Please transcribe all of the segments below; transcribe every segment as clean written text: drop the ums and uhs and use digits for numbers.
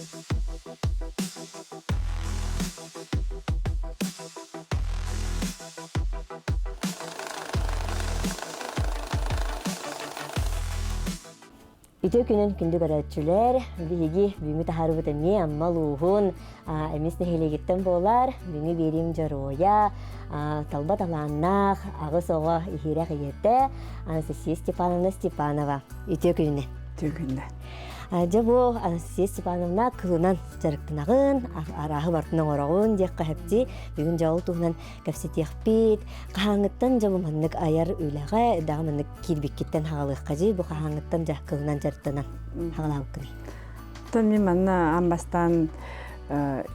Үтүө күнүн күндү көрөөччүлэр, биһиги бүгүҥҥү таһаарыбыт эмиэ Амма улууһун Эмис нэһилиэгиттэн буолар, бүгүҥҥү биэриим дьоруойа, талба талааннаах, аҕыс оҕо иһирэх ийэтэ Анастасия Степановна Степанова. Үтүө күнүнэн. Үтүө күнүнэн. Дьэ бу Анастасия Степановна кылынан дьарыктанаҕын, арааһы бартын оҥороҕун диэххэ сөпти. Бүгүн дьэ ол туһунан кэпсэтиэхпит. Хаһааҥҥыттан дьэ бу маннык айар үлэҕэ, даҕа маннык киирбиккиттэн хаҕалыахха дии, бу хаһааҥҥыттан дьэ кылынан дьарыктанан хаҕалаабыккыный? Оттон мин манна аан бастаан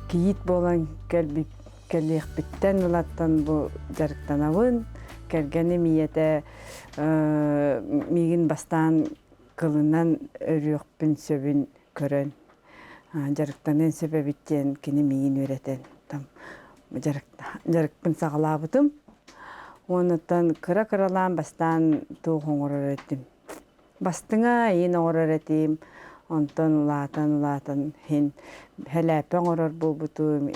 кийиит буолан кэлбит кэлиэхпиттэн ылаттан бу дьарыктанабын. Кэргэним ийэтэ миигин бастаан кылынан өрүөхпүн сөбүн көрөн дьарыктаныан сөп эбит диэн кини миигин үөрэтэн там дьарыкпын саҕалаабытым. Уонуттан кыра-кыралаан бастаан туох оҥорор этим. Бастыҥа иин оҥорор этим, онтон улаатан-улаатан иһин хэлээппэ оҥорор буолбутум,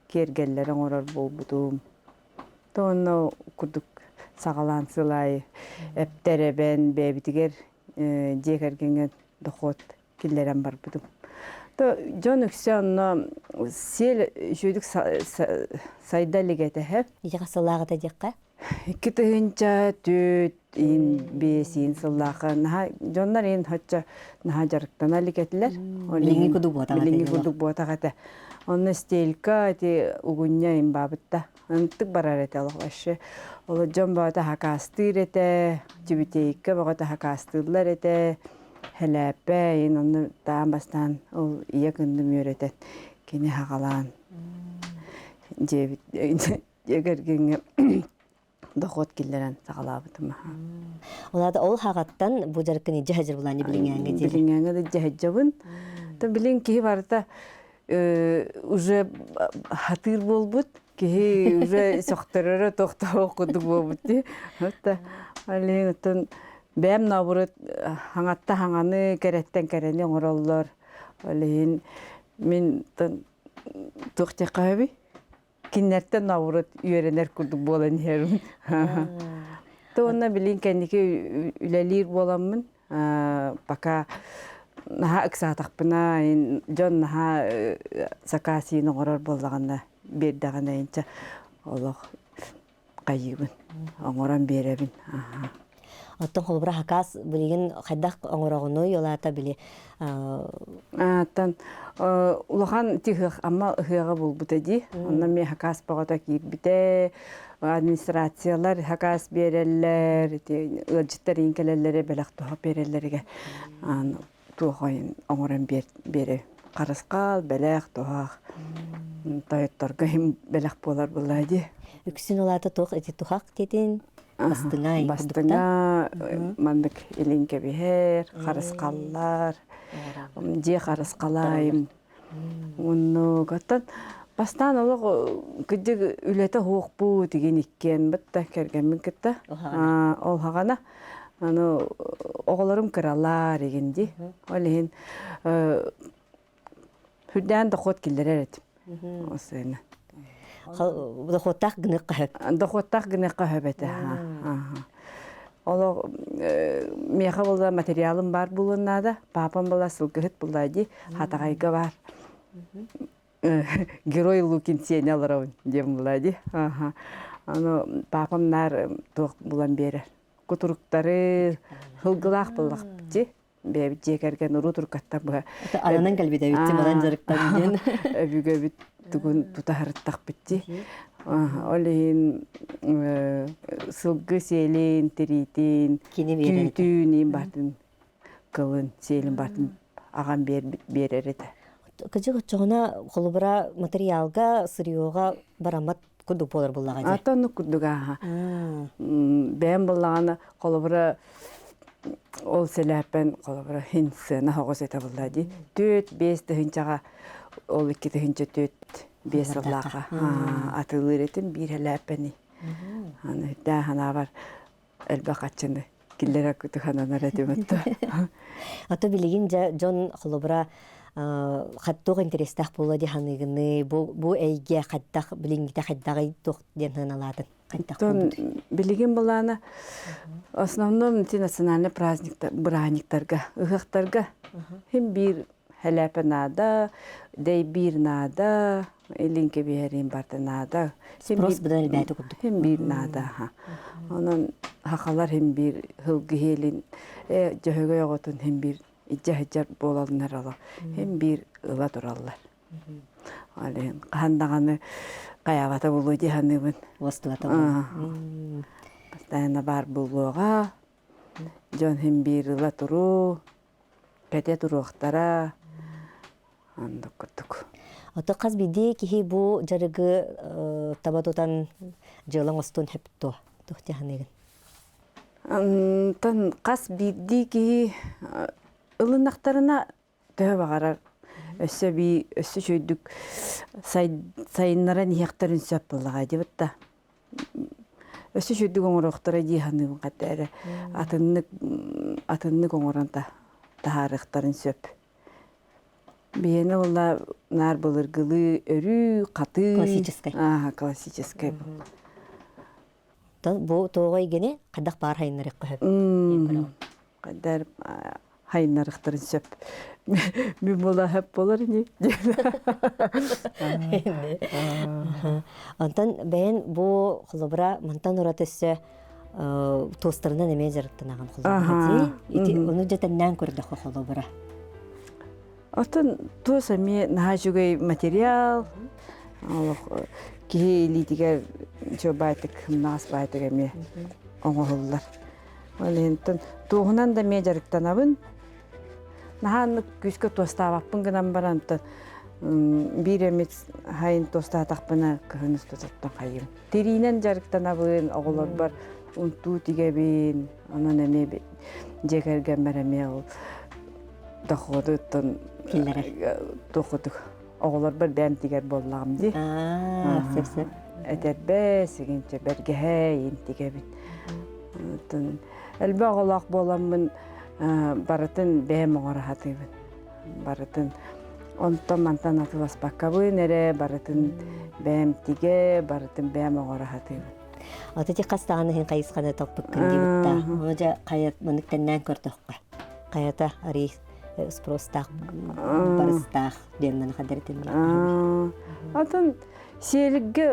киэргэллэри оҥорор буолбутум. То онно курдук саҕалаан сыл аайы эптэр эбэн бэйэбитигэр дьиэ кэргэҥҥэ дохуот киллэрэн барбытым. То дьон үксэ онно сиэл үчүгүйдүк сайда илик этэ. Ити хас сыллааҕыта диэххэ? 2004 иин биэс иин сыллаахха наһаа дьоннор иин хоччо наһаа дьарыктана илик этилэр. Билиҥҥи курдук буотах этэ. Билиҥҥи курдук буотах этэ. Онно стелька ити угунньа иин баабытта. Ынтык барар этэ олох вообще. Ол дьон бөҕөтө хакаастыыр этэ, тюбетейка бөҕөтө хакаастыыллар этэ. Хэлээппэ иин онно таан бастаан ол ийэ кынным үөрэтэн кини хаҕалаан дьиэбит дьиэ кэргэҥҥэ дохуот киллэрэн саҕалаабытым. Ол ол хаҕаттан бу дьарыккын илдьэ сылдьар булаани билиҥээҥҥэ диэри. Билиҥээҥҥэ да илдьэ сылдьабын. То билин киһи барыта уже хатыыр буолбут киһи уже сөхтөрөрө тохтоох курдук буолбут дии. Отта алин оттон бэйэм наоборот хаҥатта хаҥаны кэрэттэн кэрэни оҥороллор. Ол иһин мин туох диэххэ кинилэртэн наоборот үөрэнэр курдук буолан иһэрим. То уонна билин кэнники үлэлиир буоламмын пока наһаа ыксаатахпына дьон наһаа заказ иин оҥорор буоллаҕына биэрдэҕинэ инчэ олох хайыыбын оҥорон биэрэбин. Оттон холобура хакас билигин хайдах оҥороҕунуй ол аата били Аттан улахан тиһых ама ыһыаҕа булбута дии. Онно эмиэ хакас бөҕөтө киирбитэ. Администрациялар хакас биэрэллэр, ити ыалдьыттар иин кэлэллэрэ бэлэх туһа биэрэллэригэр туох оҥорон биэрэ харысхал, бэлэх, туһах тойотторго иһин бэлэх буолар буоллаа дии. Үксүн улаата туох ити тухах титин бастыҥа Бастыҥа маннык илин кэбиһэр, харысхаллар, дьиэ харысхалайым. Оннук. Оттон бастаан олох кырдьык үлэтэ суохпут тигин иккиэн бытта кэргэммин кытта. Ол хаҕана аны оҕолорум кыралар игин дии. Ол иһин Үрдээн дохуот киллэрэр этим. Осуйна. Дохуоттаах гыныахха сөп. Дохуоттаах гыныахха сөп этэ. Олох миэхэ буолла материалым баар буолуон наада. Папам была сылгыһыт буолла дии. Хатаҕайга баар. Герой Лукин сиэнэ олоробун диэн буолла дии. Аны папам наар туох булан биэрэр. Кутуруктары сылгылаах буоллахпыт дии. бэйэбит дьиэ кэргэн уруу туркаттан быһа ананан кэлбит эбит манан дьарыктан диэн өбүгэбит тугун тутаһарыттахпыт дии ол иһин сылгы сиэлин тириитин түүтүн иин баатын кылын сиэлин баатын аҕам биэрэр этэ Кыдьык оччоҕуна холобура материалга сырьега бараммат курдук буолар буоллаҕа дии. Ата оннук курдук ааха. Бэйэм буоллаҕына холобура ол сэлээппэн холобура хин сыана хоҕус этэ буолла дии. Түөт биэс тыһыынчаҕа ол 2004-5 сыллаахха атыылыыр этим биир сэлээппэни. Аны үрдээх санаабар элбэх аччыны киллэрэ кытыхананар этим отто. Ото билигин дьэ дьон холобура. Хаттуох интэриэстээх буолуо дии саныыгыный? Бу эйгэ хайдах билиҥҥитэ хайдаҕый туох диэн сыаналаатын? Хайдах Оттон билигин былаана основном ити национальный праздниктар, бырааһынньыктарга, ыһыахтарга хим биир хэлээпэ наада, дэй биир наада, илин кэбиһэриин барда наада. Спрос быдан элбээтэ курдук. Хим биир наада. Онон хахалар хим биир хылгыһиэлин дьөһөгөй оҕотун хим биир ижжэ буолаллар оло хим биир ыла тураллар. Ол хаһан даҕаны хайаабата булуо дии саныыбын. Уостубата буолуо. Постоянно баар буолуоҕа. Дьон хим биир ыла туруу, кэтэ туруохтара. Оннук курдук. Ото хас биирдии киһи бу дьарыгы таба тутан дьыала оҥостуон сөп дуо? Туох дии саныыгын? Онтон хас биирдии киһи ылыннахтарына төһө баҕарар өссө эбии өссө үчүгэйдик сайыннаран иһиэхтэрин сөп буоллаҕа дии да өссө үчүгэйдик оҥоруохтара дии саныыбын хата эрэ атыннык атыннык оҥорон таһаарыахтарын сөп биһиэнэ буолла наар былыргылыы өрүү хатыы классическай классическай Бу тоҕо эйгэни хайдах баар хайыннарыахха сөп? Хайдар хайыннарыахтарын сөп. Мин була сөп болар ини. Онтон бэйэн бу холобура мантан ураты өссө туостарынан эмиэ дьарыктанаҕын холобура дии. Ити ону дьэтэннээн көрдөххө холобура. Оттон туос эмиэ наһаа үчүгэй материал. Олох киһи илиитигэр чо баайтык хымнаҕас баайтык эмиэ оҥоһуллар. Ол иһин туоһунан да эмиэ дьарыктанабын. Наһаа оннук күүскэ туостаабаппын гынан баран биир эмит хайын туостаатахпына кыһын устатыттан хайыым. Тириинэн дьарыктанабын, оҕолорбор унтуу тигэбин, онон эмиэ дьиэ кэргэммэр эмиэ ол доходуттан киллэрэр туохутук оҕолорбор бэйэм тигэр буоллаҕым дии. Сөп сөп. Этэрбэ, сигинчэ бэргэһэ иин тигэбин. Оттон элбэх оҕолоох буоламмын барытын бэйэм оҥоро сатыыбын. Барытын онтон мантан атыласпаккабын эрэ барытын бэйэм тигэ, барытын бэйэм оҥоро сатыыбын. Ата ти хас даҕаны иһин хайысханы талпыккын диэбитта. Ону дьэ хайа маннык тэннээн көрдөххө. Хайата арый спростаах, барыстаах диэн маны хадэритин. Атын сиэлгэ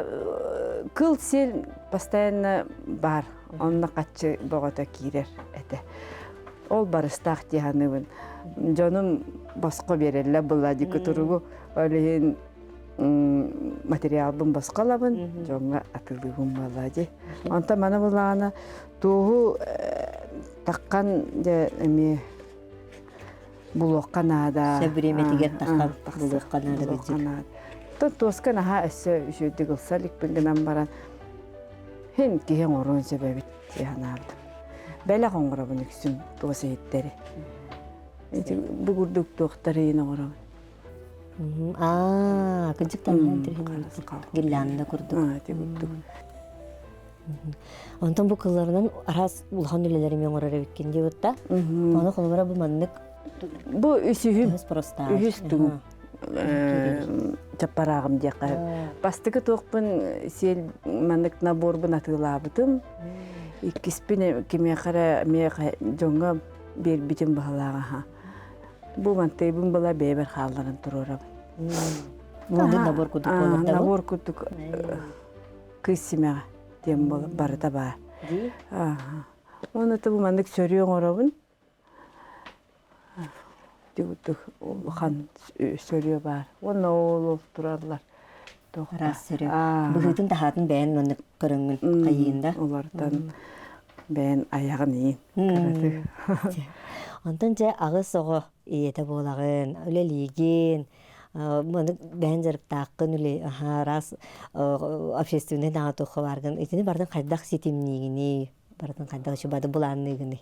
кыл сиэл постоянно бар. Онно хаччы бөҕөтө киирэр этэ. Ол барыстаах дии саныыбын. Дьонум босхо биэрэллэр быладьыкы туругу. Ол иһин материалбын босхо ылабын, дьоҥҥо атыылыыбын буолла дии. Онтон маны булаҕына туоһу таххан дьэ эмиэ булуохха наада. Сөп бириэмэтигэр таххан булуохха наада кырдьык. Тон туоска наһаа өссө үчүгэйдик ылса иликпин гынан баран хин киһи оҥоруон сөп эбит дии санаабытым. Бэлэх оҥоробун үксүн туос иһиттэри. Ити бу курдук туохтары оҥоробун. Аа, кырдьык гирлянда курдук. Ити курдук. Онтон бу кылларынан араас улахан үлэлэрим оҥорор эбиккин диэбитта. Ону холобура бу маннык Бу үсүһүм. Үһүс тугум. Чаппарааҕым диэххэ. Бастакы туохпун сиэл маннык наборбун атыылаабытым. Иккиспин кимиэхэ эрэ миэхэ дьоҥҥо биэрбитим баһылааҕа. Бу мантыйбын была бэйэбэр хаалларан туруорабын. Набор курдук Набор курдук кыыс симэҕэ диэн барыта баар. Оны бу маннык сөрүө оҥоробун. Дигудук улахан сөрүө баар. Уонна ол тураллар. Араас сөрүө. Быһыытын таһаатын бэйэн маннык көрөҥҥүн хайыын да. Олортон бэйэн айаҕын иин кыратык. Онтон дьэ аҕыс оҕо ийэтэ буолаҕын, үлэлиигин, маннык бэйэн дьарыктааххын үлэ араас общественнай даҕа туохха бааргын итини барытын хайдах ситимниигиний барытын хайдах үчүгэй былаанныыгыный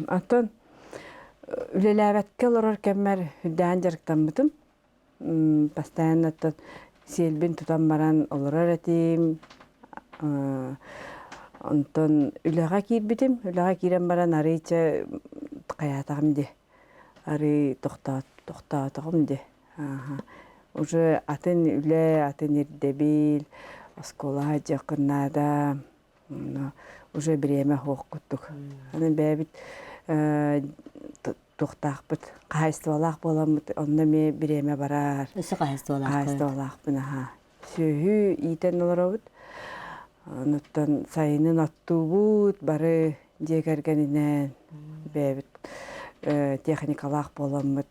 Оттон үлэлээбэккэ олорор кэммэр үрдээн дьарыктаммытым. Постоянно оттон сиэлбин тутан баран олорор этим. Онтон үлэҕэ киирбитим. Үлэҕэ киирэн баран арыыча хайаатаҕым дии. Арыы тохтоот. Тохтоотоҕум дии. Уже атын үлэ, атын ирдэбил, оскуолаҕа дьиэххин наада. Уже бириэмэ суох курдук. Аны бэйэбит туохтаахпыт, хаһаайыстыбалаах буоламмыт, онно эмиэ бириэмэ барар. Өссө хаһаайыстыбалаахпыт. Хаһаайыстыбалаахпын аһаа. Сүөһү иитэн олоробут. Онуттан сайынын оттуубут, бары дьиэ кэргэнинэн бэйэбит техникалаах буоламмыт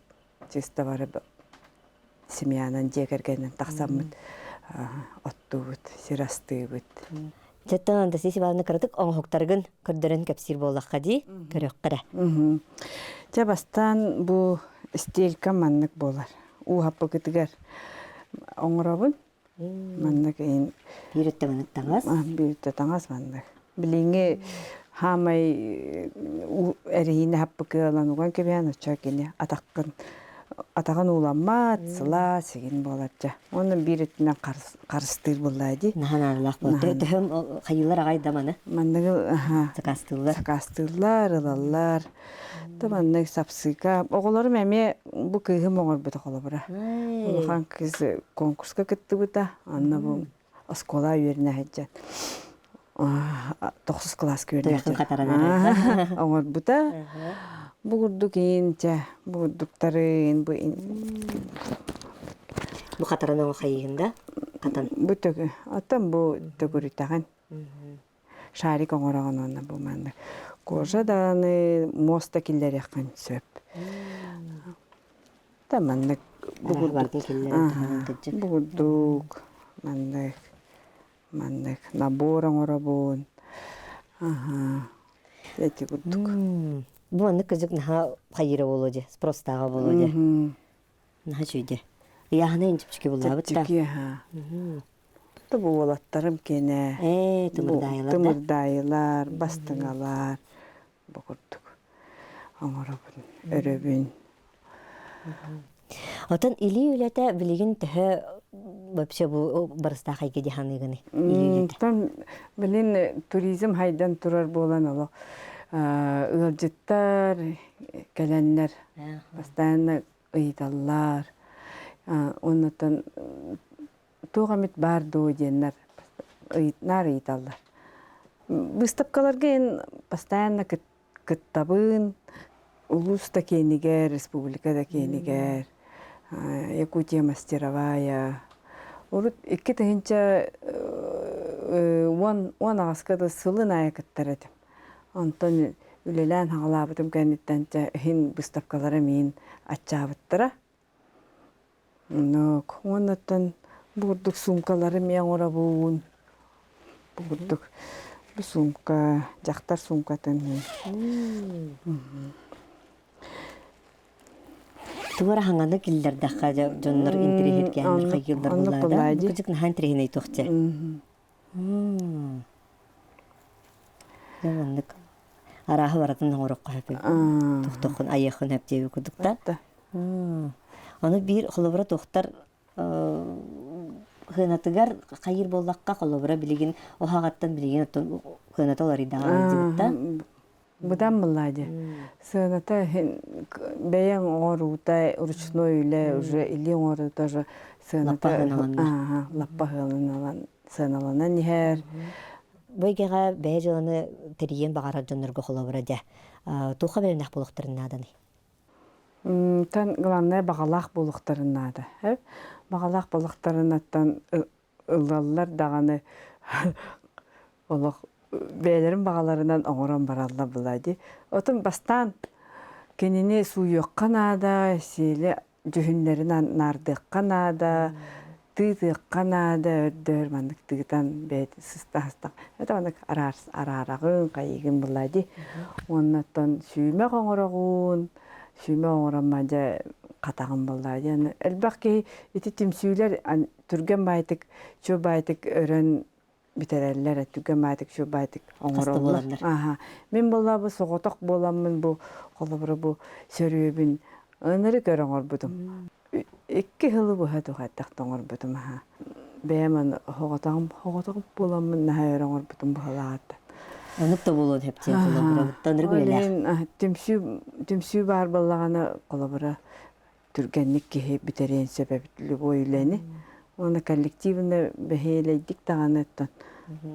чисто бары семьянан дьиэ кэргэнинэн тахсаммыт оттуубут, сир астыыбыт. Дьэттэн Анастасия Ивановна кыратык оҥоһуктаргын көрдөрөн кэпсиир буоллахха дии, көрүөххэ эрэ. Дьэ бастаан бу стелька маннык буолар. Ууһаппыкытыгар оҥоробун. Маннык иин Биир өттө маннык таҥас. Биир өттө таҥас маннык. Билиҥҥи хаамай эриһиини хаппыкы ылан уган кэбиһэн оччо кини атаххын атаҕын ууламмат, сылаас сигин буолар дьэ. Уонна биир өттүнэн харыстыыр буоллаа дии. Наһаа наадалаах буолар. Төһөм хайыылар аҕай да маны? Манныгы Сакаастыыллар. Сакаастыыллар, ылаллар. Та маннык сапсыыка. Оҕолорум эмиэ бу кыыһым оҥорбута холобура. Улахан кыыс конкурска кыттыбыта. Онно бу оскуола үөрэнэ сылдьан тохсус кылааска үөрэнэ сылдьан оҥорбута. Бу курдук иинчэ, бу курдуктарын, бу Бу хатаран оҥо хайыыһын да? Хатан. Бу төгү, оттон бу төгүрүтэҕин. Шарик оҥороҕун уонна бу маннык. Кожа даҕаны муоста киллэриэххин сөп. Та маннык бу курдук бу курдук маннык маннык набор оҥоробун. Аха. Эти курдук. Бу маннык кызык наһаа хайыра буолуо дии, спростааҕа буолуо дии. Наһаа үчүгэй. Ыйааһына инчипчики буллаабыт да. Чэпчэки аха. Бу уолаттарым киэнэ. Ээ, тымырдаайылар да? Тымырдаайылар, бастыҥалар бу курдук оҥоробун, өрөбүн. Отон илии үлэтэ билигин төһө вообще бу барыстаах эйгэ дии саныыгыный? Илии үлэтэ. Оттон билин туризм хайдан турар буолан олох ыалдьыттар кэлэннэр постоянно ыйыталлар. Оннуттан туох эмит баар дуо диэннэр наар ыйыталлар. Быыстапкаларга эн постоянно кыттабын, улуус да киэнигэр, республика да киэнигэр, Якутия мастеровая. Урут 2010 аҕыска да сылын аайы кыттар этим. Онтон үлэлээн хаҕалаабытым кэнниттэн дьэ иһин быыстапкалара миин аччаабыттара. Оннук. Уоннаттан бу курдук суумкалары эмиэ оҥоробун. Бу курдук бу суумка, дьахтар суумкатын. Тугу эрэ хаҥаны киллэрдэххэ дьоннор интириэһиргээннэр хайыыллар буллаада. Кыдьык наһаа интириэһинэй туохча. Дьэ маннык арааһы барытын оҥоруохха сөп туохтуоххун айыаххын сөп диэбит курдук да. Ону биир холобура туохтар хыанатыгар хайыыр буоллахха холобура билигин оһоҕоттон билигин оттон хыаната уларыйдаҕа сылдьыбыт Быдан былаа дии. Сыаната бэйэҥ оҥоруута ручной үлэ уже илии оҥоруута уже сыаната лаппа сыаналанан сыаналанан иһэр. Бу эйгэҕэ бэйэ дьыаланы тэрийиэн баҕарар дьоннорго холобура дьэ туохха бэлэмнээх буолуохтарын нааданый? Тан главное баҕалаах буолуохтарын наада. Баҕалаах буолуохтарынаттан ылаллар даҕаны олох бэйэлэрин баҕаларынан оҥорон бараллар была дии. Отон бастаан кинини сууйуохха наада, сиэли дьүһүннэрин наардыахха наада, тыытыахха наада, өрдөөр маннык тыытан бэйэтин сыста-сыста это маннык араараҕын, хайыгын была дии. Уоннаттан сүүмэх оҥороҕун, сүүмэх оҥорон дьэ хатаҕын буоллаа диэн элбэх киһи ити түмсүүлэр түргэн баайтык, чуо баайтык өрөн бүтэрэллэр, түргэн баайтык, чуо баайтык оҥороллор. Аха. Мин буолла бу соҕотох буоламмын бу холобура бу сөрүөбүн ынырык өр оҥорбутум. Икки сылы быһа тухайдах оҥорбутум аха. Бэйэм аны соҕотоҕум соҕотох буоламмын наһаа өр оҥорбутум быһалаата. Онук да буолуон сөп диэн холобура ынырык үлэлээх. Түмсүү түмсүү баар буоллаҕына холобура. Түргэнник киһи бүтэриэн сөп эбит любой үлэни. Уонна коллективно бэһиэлэйдик даҕаны оттон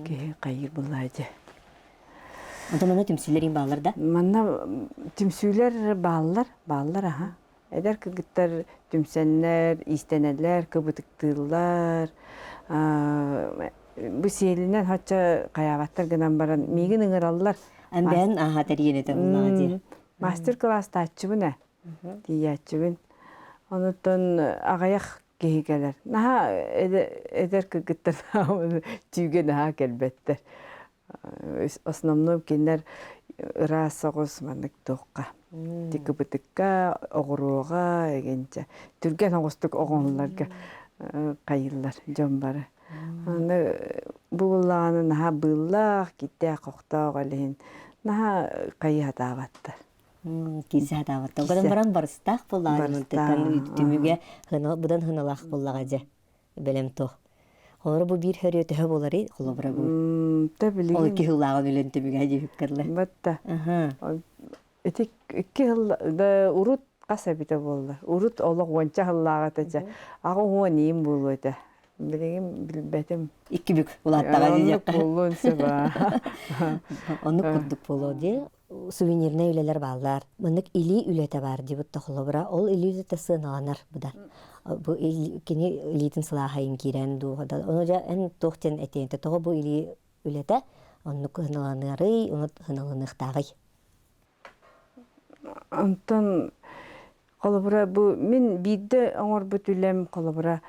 киһи хайыыр буллаа дьэ. Онтон манна түмсүүлэр бааллар да? Манна түмсүүлэр бааллар, бааллар аха. Эдэр кыргыттар түмсэннэр, иистэнэллэр, кыбытыктыыллар. Бу сиэлинэн хачча хайаабаттар гынан баран миигин ыҥыраллар. Эн аха тэрийэн этэ буллаҕа дии. Мастер-класстааччыбын ээ. Тиийээччибин. Онуттан аҕыйах киһи кэлэр. Наһаа эдэр кыргыттар түүгэ наһаа кэлбэттэр. Основном кинилэр ыраас соҕус маннык туохха тикыбытыкка, оҕуруоҕа эгинчэ түргэн оҕустук оҕоһулларга хайыыллар дьон бары. Аны бу буллаҕына наһаа быыллаах, киттээх-хохтоох илиһин наһаа хайыһатаабаттар. Киирсэ сатаабаттар. Гынан баран барыстаах буоллаҕа түмүгэ быдан хыналаах буоллаҕа дьэ бэлэм туох. Холобура бу биир хөрүө төһө буоларый? Холобура бу. Та Ол икки сыллааҕын үлэн түмүгэ диэбиккерле. Батта. Ити икки сыл да урут хас эбитэ буолла. Урут олох уонча сыллааҕы этэ дьэ. Аҕа уон иим буолуо этэ. Билигин билбэтим. Икки бүк улааттаҕа Оннук буолуон сөп Оннук курдук буолуо дии. Сувенирнай үлэлэр бааллар. Маннык илии үлэтэ баар диэбит холобура. Ол илии үлэтэ сыаналанар быдан. Бу кини илиитин сылааһайын киирэн дууһада. Ону дьэ эн туох диэн этиэҥ тоҕо бу илии үлэтэ оннук сыаналаныарый, ону сыаналаныахтааҕый? Онтон холобура бу мин биирдэ оҥорбут үлэм холобура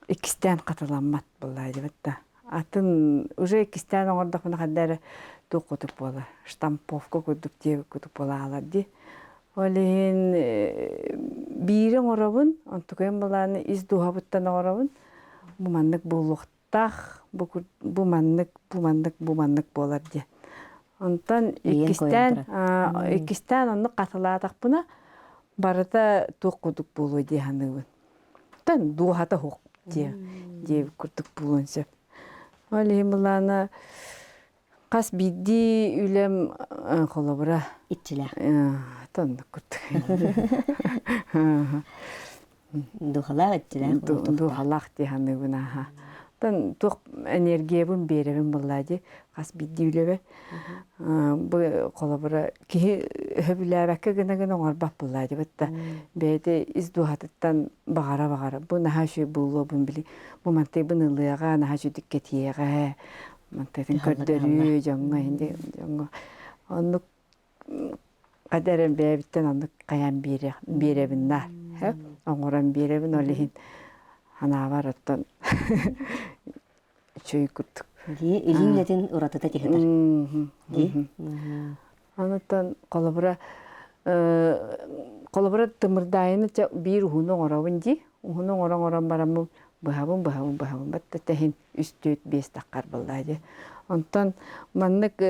иккистээн хатыламмат буолла диэбит да. Атын уже иккистээн оҥордохпуна ханна эрэ туох курдук буолар, штамповка курдук диэбит курдук буолаалар дии. Ол иһин биири оҥоробун, онтукайым былааны ис дууһабыттан оҥоробун. Бу маннык буолуохтаах, бу, бу маннык, бу маннык, бу маннык буолар диэн. Онтон иккистээн иккистээн оннук хатылаатахпына барыта туох курдук буолуо дии саныыбын. Тан дууһата суох диэ диэбит курдук буолуон сөп. Ол иһин былаана хас биирдии үлэм холобура иччилээх. Тоннук курдук. Духалаах иччилээх. Духалаах дии саныыбын ааха. Тан туох энергиябын биэрэбин буоллаа дии хас биирдии үлэбэ. Бу холобура киһи сөбүлээбэккэ гына-гына оҥорбот буоллаа дии бытта бэйэтэ ис дууһатыттан баҕара-баҕара бу наһаа үчүгэй буолуо били бу мантыйбын ылыаҕа наһаа үчүгдүк кэтиэҕэ мантыйтын көрдөрүү дьоҥҥо инди дьоҥҥо оннук хата эрэ бэйэбиттэн оннук хайаан биэрэбин наар оҥорон биэрэбин ол иһин санаабар оттон үчүгэй курдук. Дии, илии үлэтин уратыта киһитэр. Дии. Онуттан холобура холобура тымырдаайыны биир уһуну оҥоробун дии. Уһуну оҥорон оҥорон бараммын быһабын быһабын быһабын батта тэһин үс түөрт биэс таххар буоллаа дии. Онтон маннык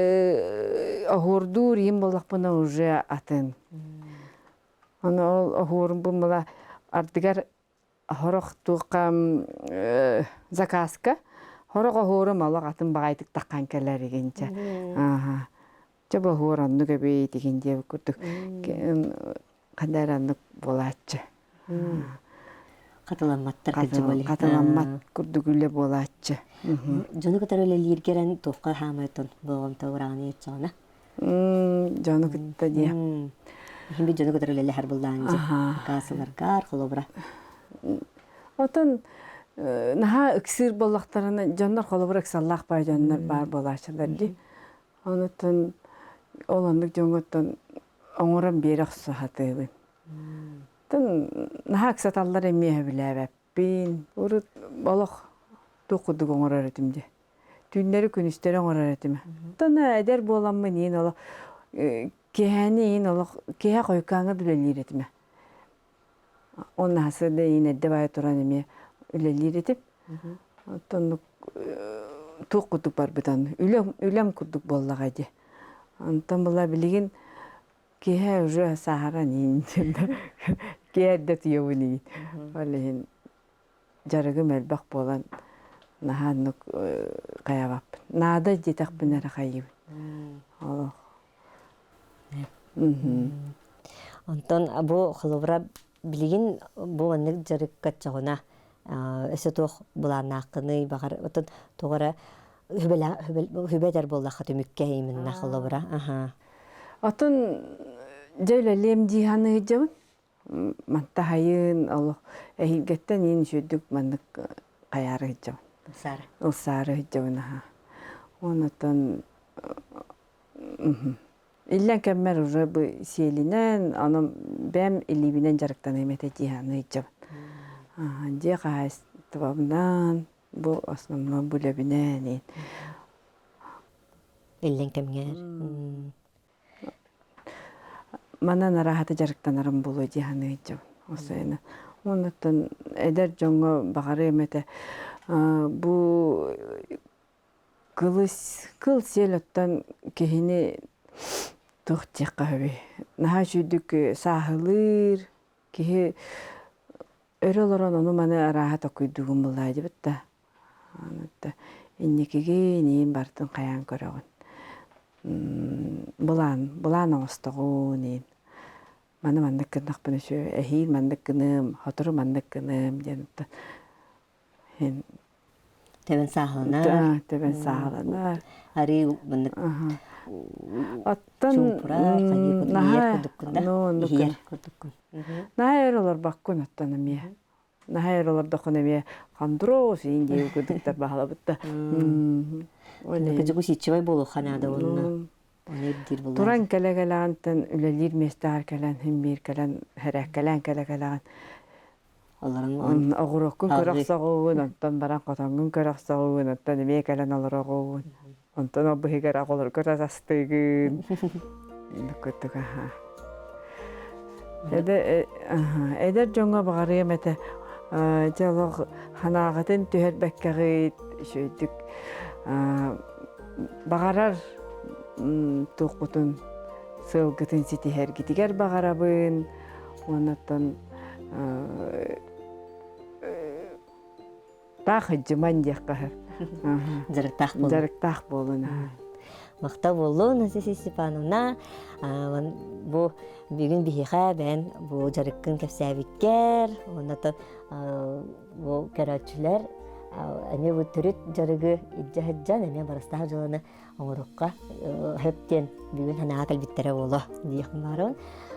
оһуордуур иим буоллахпына уже атын. Ону ол оһуорум буммала ардыгар Сорох туохха заказка сорох оһуорум олох атын баҕайытык таххан кэлэр игинчэ. Ааха. Чэ бу оһуор оннук эбит игин диэбит курдук ханна эрэ оннук буолааччы. Хатыламматтар кырдьык Хатыламмат курдук үлэ буолааччы. Дьону кытары үлэлииргэр эн туохха хаамайтон болҕомто ураҕаны еччоҕуна? Дьону кытта диэ. Иһин бит дьону кытары үлэлэһэр буллаан дьэ. Кассаларгар, холобура. Отон наһаа ыксыыр буоллахтарына дьоннор холобура ыксаллаах баар дьоннор баар буолааччылар дии. Онуттан ол оннук дьоҥҥоттон оҥорон биэрэ охсо сатыыбын. Тон наһаа ыксаталлар эмиэ сөбүлээбэппин. Урут олох туох курдук оҥорор этим дии. Түүннэри күнүстэри оҥорор этим. Оттон эдэр буоламмын иин олох киэһээни иин олох киэһэ хойукааҥҥа да үлэлиир этим. Уонна сарсыарда иин эрдэ баайа туран эмиэ үлэлиир этим. Оттон туох курдук барбытан үлэм үлэм курдук буоллаҕа дии. Онтон була билигин киэһэ уже сааһыран иин киэһэ эрдэ утуйабын иин. Ол иһин дьарыгым элбэх буолан наһаа оннук хайаабаппын. Наада диэтэхпинэ эрэ хайыыбын. Олох. Онтон бу холобура Билигин бу маннык дьарыкка чоҕуна өссө туох былааннааххыный баҕар отон тоҕо эрэ хүбэтэр буоллахха түмүккэ именно холобура аха Отон дьэ үлэлиэм дии саныыдьабын. Мантаһайын олох эһиилгэттэн иин үчүгдүк маннык хайаары сылдьабын. Ылсаары. Ылсаары сылдьабын аха. Онотон Иллэҥ кэммэр уже бу сиэлинэн, онон бэйэм илиибинэн дьарыктаныам этэ дии саныырдьабын. Дьиэ хаһаайыстыбабынан, бу основной бу үлэбинэн. Иллэҥ кэмҥэр. Манан арааһата дьарыктанарым буолуо дии саныырдьабын. Осойуна. Оннуттан эдэр дьоҥҥо баҕарыам этэ бу Кылыс кыл сиэл оттон киһини туох диэххэ сөбүй, наһаа үчүгдүк сааһылыыр, киһи өрө олорон ону-маны арааһа токуйдуугун буллаадьыбыт да. Инникигин иин барытын хайаан көрөҕүн. Былаан былаан оҥостоҕун иин. Маны маннык гыннахпына үчүгэй, эһиил маннык гыныам, сотору маннык гыныам диэн Һин Тэбэн сааһыланар. Тэбэн сааһыланар. Арыы маннык Оттон чуумпурар, хайыы курдук, иһэр курдуккун да, иһийэр курдуккун. Наһаа өр олорбоккун оттон эмиэ. Наһаа өр олордоххун эмиэ хандроос иин диэби курдуктар баһылабыт да. Кыдьыгу сиччивай буолуохха наада уонна оны ирдиир буллаан. Туран кэлэ-кэлэҕинтэн үлэлиир миэстэҕэр кэлэн, һин биир кэлэн, һэрээккэлээн кэлэ-кэлэҕин Олорон Оҕуруоккун көрө охсоҕуун, онтон баран хотоҥҥун көрө охсоҕуун, оттон эмиэ кэлэн олороҕуун. Онтон ол быһыгар оҕолорго тастыгын. Курдук аха. Эдэр дьоҥҥо баҕарыам этэ дьэ олох санааҕытын түһэрбэккэҕит үчүгэйдик баҕарар туоххутун сыалгытын ситиһэргитигэр баҕарабын Уоннаттан таах ыдьыман диэххэ Дьарыктаах буолун. Дьарыктаах буолун. Махтал буоллун, Анастасия Степановна. Бу бүгүн биһиэхэ бэйэн бу дьарыккын кэпсээбиккэр, уонна бу көрөөччүлэр эмиэ бу төрүт дьарыгы илдьэ сылдьан эмиэ барыстаах дьыланы оҥорукка хөп диэн бүгүн санааҕа кэлбиттэрэ буолуо диэхпин баҕарабын.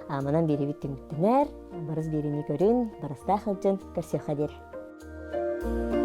Манан биэрэбит түмүктэнэр. Барыс биэриини көрүн, барыстаах сылдьан көрсүөххэ диэри.